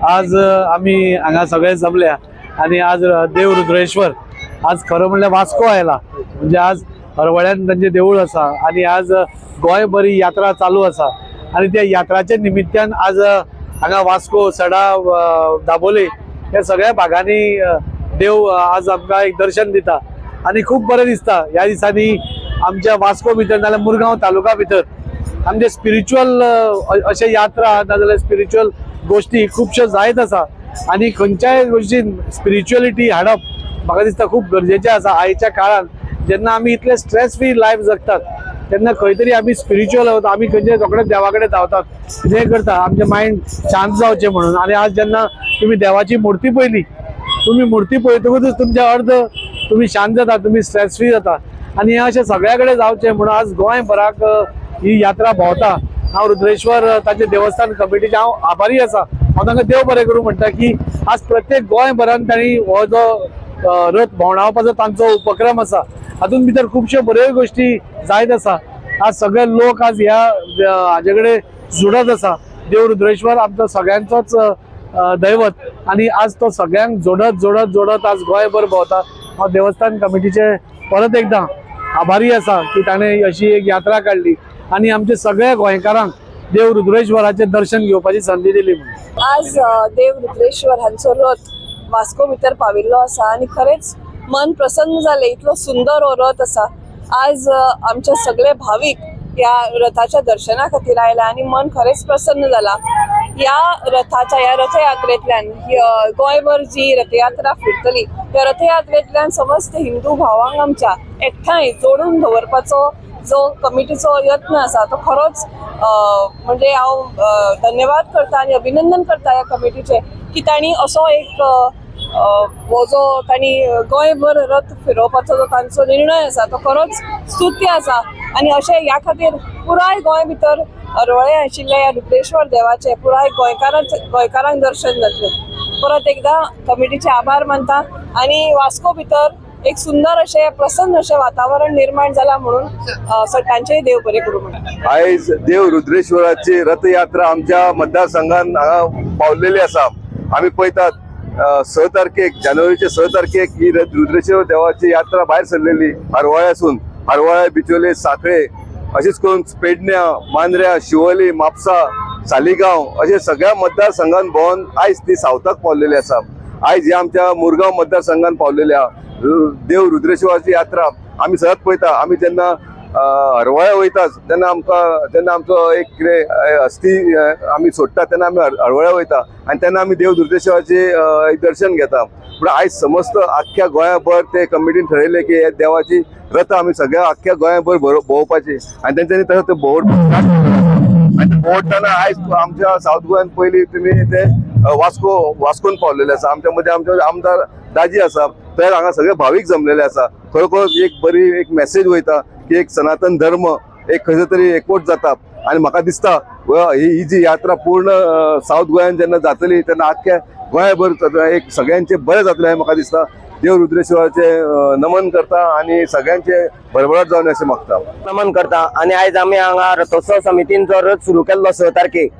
आज आमी हांगा सगळे जमल्या आनी आज देव रुद्रेश्वर आज खरं म्हणल्यार वास्को आयला. म्हणजे आज हरवळ्यान तांचें देवूळ आसा आनी आज गोंयभर ही यात्रा चालू आसा आनी त्या यात्राच्या निमित्तान आज हांगा वास्को, सडा, दाबोली ह्या सगळ्या भागांनी देव आज आमकां एक दर्शन दिता आनी खूब बरें दिसता. ह्या दिसांनी आमच्या वास्को भितर नाजाल्यार मुरगांव तालुका भितर आमचे स्पिरिच्युअल अशे यात्रा नाजाल्यार स्पिरिच्युअल गोश्टी खुबश्यो जायत आसा आनी खंयच्याय गोश्टीन स्पिरिच्युअलिटी हाडप म्हाका दिसता खूब गरजेचें आसा. आयच्या काळान जेन्ना आमी इतले स्ट्रेस फ्री लायफ जगतात तेन्ना खंय तरी आमी स्पिरिच्युअल वता, आमी खंयच्या रोखडेच देवा कडेन धांवतात, कितेंय करता आमचें मायंड शांत जावचें म्हणून. आनी आज जेन्ना तुमी देवाची मुर्ती पळयली, तुमी मुर्ती पळयतकूच तुमच्या अर्द तुमी शांत जाता, तुमी स्ट्रेस फ्री जाता आनी हें अशें सगळ्या कडेन जावचें म्हणून आज गोंयभराक ही यात्रा भोंवता. हांव रुद्रेश्वर ताचे देवस्थान कमिटीचे हांव आभारी आसा. हांव तांकां देव बरें करूं म्हणटा की आज प्रत्येक गोंयभरान तांणी हो जो रथ भोंवडावपाचो तांचो उपक्रम आसा, हातूंत भितर खुबश्यो बऱ्यो गोश्टी जायत आसा. आज सगळे लोक आज ह्या हाजे कडेन जुडत आसा. देव रुद्रेश्वर आमचो सगळ्यांचोच दैवत आनी आज तो सगळ्यांक जोडत जोडत जोडत आज गोंयभर भोंवता. हांव देवस्थान कमिटीचे परत एकदां आभारी आसा की ताणें अशी एक यात्रा काडली आनी आमचे सगळ्या गोंयकारांक देव रुद्रेश्वराचें दर्शन घेवपाची संदी दिली म्हणून. आज देव रुद्रेश्वर हांचो रथ वास्को भितर पाविल्लो आसा आनी खरेंच मन प्रसन्न जालें. इतलो सुंदर हो रथ आसा. आज आमचे सगळे भावीक ह्या रथाच्या दर्शना खातीर आयला आनी मन खरेंच प्रसन्न जाला. ह्या रथाच्या, ह्या रथयात्रेंतल्यान गोंयभर जी रथयात्रा फिरतली, त्या रथयात्रेंतल्यान समस्त हिंदू भावांक आमच्या एकठांय जोडून दवरपाचो जो कमिटीचो यत्न आसा तो खरोच म्हणजे हांव धन्यवाद करता आनी अभिनंदन करता ह्या कमिटीचे की तांणी असो एक अ, अ, हो जो तांणी गोंयभर रथ फिरोवपाचो जो तांचो निर्णय आसा तो खरोच स्तुत्य आसा. आनी अशें ह्या खातीर पुराय गोंय भितर हरवळे आशिल्ल्या ह्या रुद्रेश्वर देवाचें पुराय गोंयकारांक दर्शन जातलें. परत एकदा कमिटीचे आभार मानता आनी वास्को भितर एक सुंदर अशें प्रसन्न अशें वातावरण निर्माण जाला म्हणून तांचेय देव बरें करूं म्हणटा. आयज देव रुद्रेश्वराची रथयात्रा आमच्या मतदारसंघात हांगा पावलेली आसा. आमी पळयतात 6 तारखेक, जानेवारीच्या 6 तारखेक ही रुद्रेश्वर देवाची यात्रा भायर सरलेली हरवळ्यासून. हरवळ्या, बिचोले, साखळे अशीच करून पेडण्या, मांद्र्या, शिवोली, म्हापसा, सालिगांव अशे सगळ्या मतदारसंघात भोंवन आयज ती सावथाक पावलेली आसा. आयज ह्या आमच्या मुरगांव मतदारसंघात पावलेली आहा देव रुद्रेश्वराची यात्रा. आमी सदांच पळयता, आमी जेन्ना हरवळ्या वयताच तेन्ना आमकां जेन्ना आमचो एक कितें अस्थी आमी सोडटा तेन्ना आमी हरवळ्या वयता आनी तेन्ना आमी देव दुर्देश्वराचे एक दर्शन घेता. पूण आयज समस्त आख्ख्या गोंयाभर ते कमिटीन ठरयलें की हे देवाची रथ आमी सगळ्या आख्ख्या गोंयाभर भोंवपाची आनी तेंच्यांनी तसो ते भोंवड आनी भोंवडटना आयज आमच्या सावथ गोंयान पयलीं तुमी ते वास्कोन पावलेले आसा. आमच्या मदीं आमचे आमदार दाजी आसा, तर हांगा सगळे भावीक जमलेले आसा. खरोखर एक बरी एक मेसेज वयता की एक सनातन धर्म एक खंयसर तरी एकवट जाता आनी म्हाका दिसता ही जी यात्रा पूर्ण सावथ गोंयान जेन्ना जातली तेन्ना आख्ख्या गोंयभर एक सगळ्यांचे बरें जातलें अशें म्हाका दिसता. देव रुद्रेश्वराचे नमन करता आनी सगळ्यांचे भरभराट जावन अशें मागता. नमन करता आनी आयज आमी हांगा रथोत्सव समितीन जो रथ सुरू केल्लो 6 तारखेक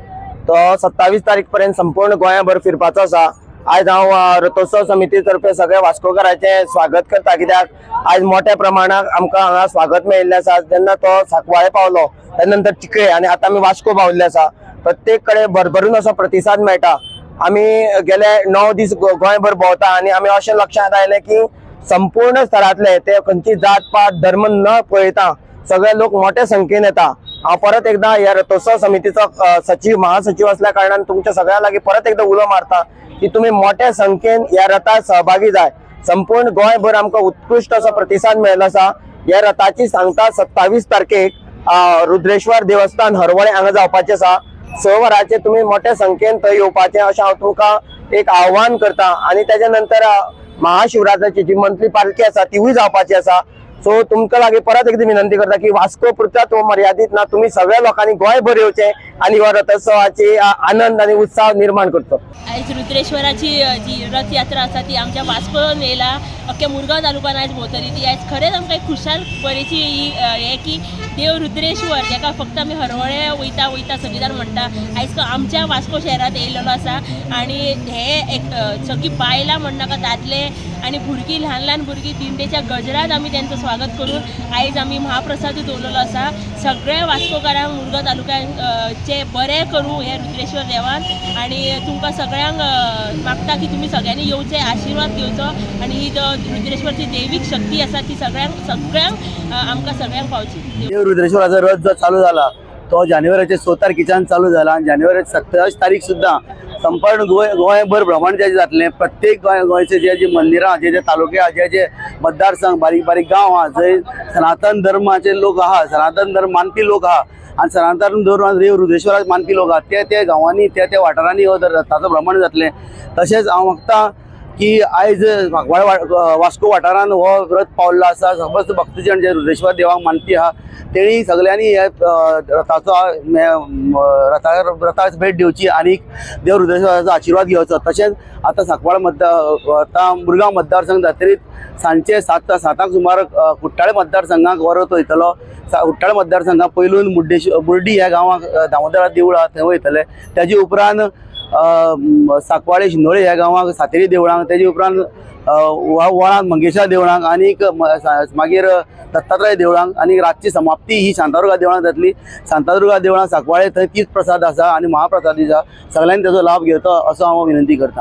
तो 27 तारीख पर्यंत संपूर्ण गोंयाभर फिरपाचो आसा. आयज हांव रथोत्सव समिती तर्फे सगळ्या वास्कोकारांचें स्वागत करता, कित्याक आयज मोठ्या प्रमाणात आमकां हांगा स्वागत मेळिल्लें आसा. जेन्ना तो सांकवाळे पावलो तेन्ना नंतर चिखळे आनी आतां आमी वास्को पाविल्ले आसा. प्रत्येक कडेन भरभरून असो प्रतिसाद मेळटा. आमी गेले 9 दीस गोंयभर भोंवता आनी आमी अशें लक्षांत आयलें की संपूर्ण स्तरांतले ते खंयची जात पात धर्म न पळयता सगळे लोक मोठ्या संख्येन येता. हांव परत एकदा ह्या रथोत्सव समितीचो सचीव, महासचीव असल्या कारणान तुमच्या सगळ्या लागीं परत एकदा उलो मारता की तुमी मोठ्या संख्येन ह्या रथात सहभागी जाय. संपूर्ण गोंयभर आमकां उत्कृश्ट असो प्रतिसाद मेळिल्लो आसा. ह्या रथाची सांगता 27 तारखेक रुद्रेश्वर देवस्थान हरवळे हांगा जावपाचें आसा. 6 वरांचेर तुमी मोठ्या संख्येन थंय येवपाचें अशें हांव तुमकां एक आव्हान करता. आनी तेच्या नंतर महाशिवरात्राची जी मंथली पालखी आसा तिवूय जावपाची आसा. सो तुमकां लागीं परत एकदां विनंती करता की वास्को पुरता तो मर्यादीत ना, तुमी सगळ्या लोकांनी गोंयभर येवचें आनी ह्या रथोत्सवाची आनंद आनी उत्साह निर्माण करचो. आयज रुद्रेश्वराची जी रथयात्रा आसा ती आमच्या वास्कोन येयला, अख्ख्या मुरगांव तालुक्यान आयज भोंवतली ती. आयज खरेंच आमकां एक खुशाल बरेची ही हें की देव रुद्रेश्वर जाका फक्त आमी हरवळे वयता वयता सगळीं जाण म्हणटा, आयज तो आमच्या वास्को शहरांत येयलेलो आसा. आनी हे एक सगळीं बायलां म्हणनाका, दादले आनी भुरगीं, ल्हान ल्हान भुरगीं दिंडेच्या गजरात आमी तेंचो स्वागत करून आयज आमी महाप्रसाद दवरलेलो आसा. सगळ्या वास्कोकारांक मुरगांव तालुक्याचे बरें करूं हे रुद्रेश्वर देवान. आनी तुमकां सगळ्यांक मागता की तुमी सगळ्यांनी येवचे, आशिर्वाद घेवचो आनी ही जो रुद्रेश्वरची दैवीक शक्ती आसा ती सगळ्यांक सगळ्यांक आमकां सगळ्यांक पावची. देव रुद्रेश्वराचो रथ जो चालू जाला तो जानेवारीच्या 6 तारखेच्यान चालू जाला आनी जानेवारी 27 तारीख सुद्दां संपूर्ण गोंयभर भ्रमण जें जातलें. प्रत्येक गोंयचे जे जे मंदिरां, जे जे तालुके आहा, जे जे मतदारसंघ, बारीक बारीक गांव आहा, जंय सनातन धर्माचे लोक आहा, सनातन धर्म मानपी लोक आहा आनी सनातन धर्म देव रुद्रेश्वराक मानपी लोक आहा, त्या त्या गांवांनी, त्या त्या वाठारांनी हो रथाचो भ्रमण जातलें. तशेंच हांव मागता की आयज सांकवाळ वास्को वाठारान हो रथ पावल्लो आसा. समस्त भक्तजण जे रुद्रेश्वर देवाक मानपी आहा तेणी सगळ्यांनी हे रथाचो रथाक भेट दिवची आनी देव रुद्रेश्वराचो आशिर्वाद घेवचो. तशेंच आतां सांकवाळ मतदार, आतां मुरगांव मतदारसंघ जातरीत सांजचे 7:00 सुमार कुट्टाळे मतदारसंघाक हो रथ वयतलो. कुट्टाळे मतदारसंघाक पयलून मुर्डी ह्या गांवाक दामोदरा देवूळ आहा थंय वयतले. तेजे उपरांत सांकवाळे शिंदोळे ह्या गांवाक सातेरी देवळांक, तेजे उपरांत वळांत मंगेशा देवळांक आनीक मागीर दत्तात्रय देवळांक आनी रातची समाप्ती ही शांतादुर्गा देवळांत जातली. शांतादुर्गा देवळांत सांकवाळे थंय तीच प्रसाद आसा आनी महाप्रसाद आसा. सगळ्यांनी तेजो लाभ घेवचो असो हांव विनंती करता.